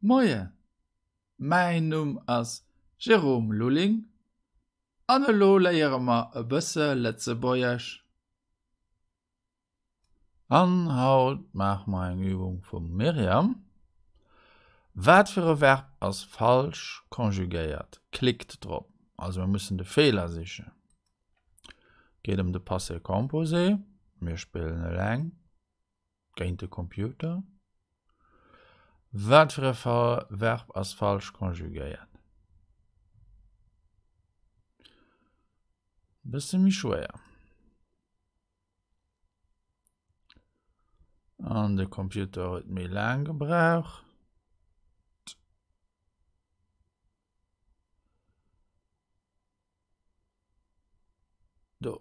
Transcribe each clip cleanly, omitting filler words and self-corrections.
Moien, mäin Numm ass Jérôme Lulling an elo léiere mer e bësse Lëtzebuergesch. An haut maache mer eng Übung vum Myriam. Wat fir e Verb ass falsch konjugéiert? Klickt drop. Also mir mussen de Feeler sichen. Geet ëm de Passé composé. Mir spillen eleng. Géint de Computer. Wat fir e Verb ass falsch konjugéiert? Bësse méi schwéier. An de Computer huet méi laang gebraucht. Do,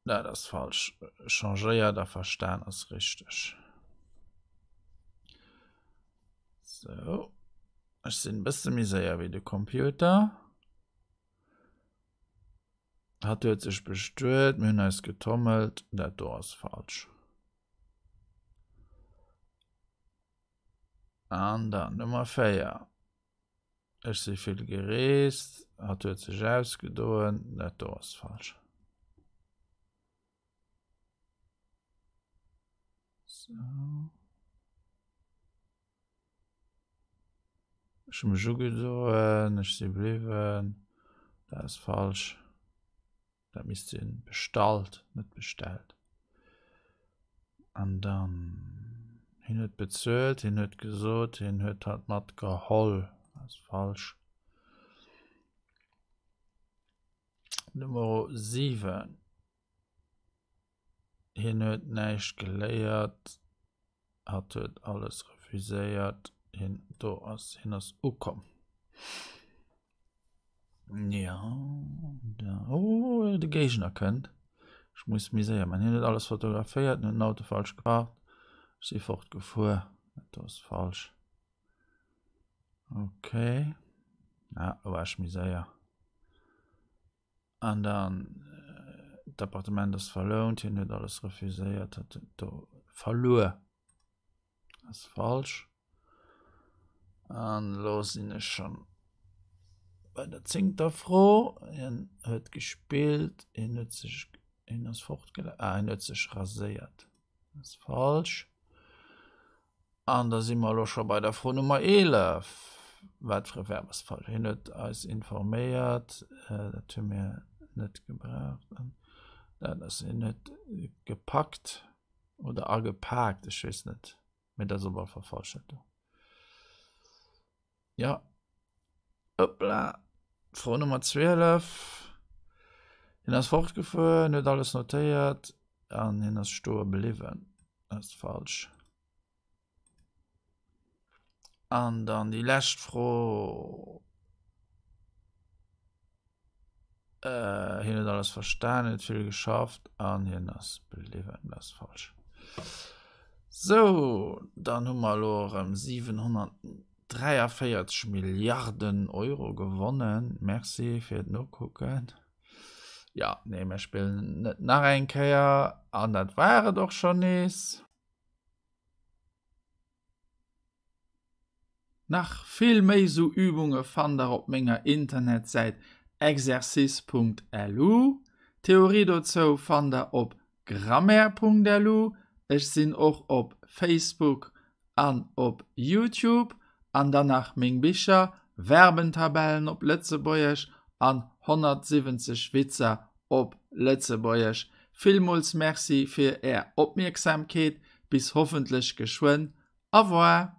dat ass falsch. Changéiert a verstan ass richteg. Sou. Ech sinn e bësse méi séier wéi de Computer. Hatt huet sech bestuet, mir hunn eis getommelt. Dat do ass falsch. An dann Nummer 4. Ech si vill gereest. Hatt huet sech ausgedoen. Dat do ass falsch. Sou. Ech hu mech ugedoen. Ech si bliwwen. Dat ass falsch. Dat misst sinn bestallt, net bestellt. An dann hien huet bezuelt, hien huet gesot, hien huet hatt matgeholl. Dat ass falsch. Nummer 7. Hien huet näischt geléiert, hatt huet alles refuséiert, hien do ass, hien ass ukomm. Ja, da, oh, de Géigner kënnt. Ech muss méi séier man. Hien huet alles fotograféiert, huet den Auto falsch geparkt. Ech si fortgefuer. Dat do ass falsch. Okay. Ah, do war ech méi séier. An dann d'Appartement ass verlount, hien huet alles refuséiert, hat do verluer. Ass falsch. An elo sinn ech schonn bei der zéngter Fro. Hien huet gespillt, hien huet sech, hien ass fortgelaf, ah hien huet sech raséiert. Ass falsch. An da si mer elo scho bei der Fro Nummer 11. Wat fir e Verb ass falsch? Hien huet eis informéiert, dat hu mir net gebraucht. An dat ass, hien huet gepackt oder agepaakt, ech weess net, mee dat ass op alle Fall falsch dat do. Ja. Hoppla. Fro Nummer 12. Hien ass fortgefuer, hien huet alles notéiert an hien ass stoe bliwwen. Dat ass falsch. An dann déi lescht Fro. Äh, hien huet alles verstan, huet vill geschafft an hien ass bliwwen. Dat ass falsch. Sou, dann hu mer elo erëm 743 Milliarden Euro gewonnen. Merci fir d'Nokucken. Ja, nee, mir spillen net nach eng Kéier. An dat war et och schonn nees. Nach vill méi sou Übunge fannt der op menger Internetsäit exercice.lu. D'Theorie dozou fannt der op grammaire.lu. Ech sinn och op Facebook an op Youtube. An dann nach meng Bicher, Verbentabellen op Lëtzebuergesch an 170 Witzer op Lëtzebuergesch. Villmools Merci fir är Opmierksamkeet. Bis hoffentlech geschwënn. Au revoir!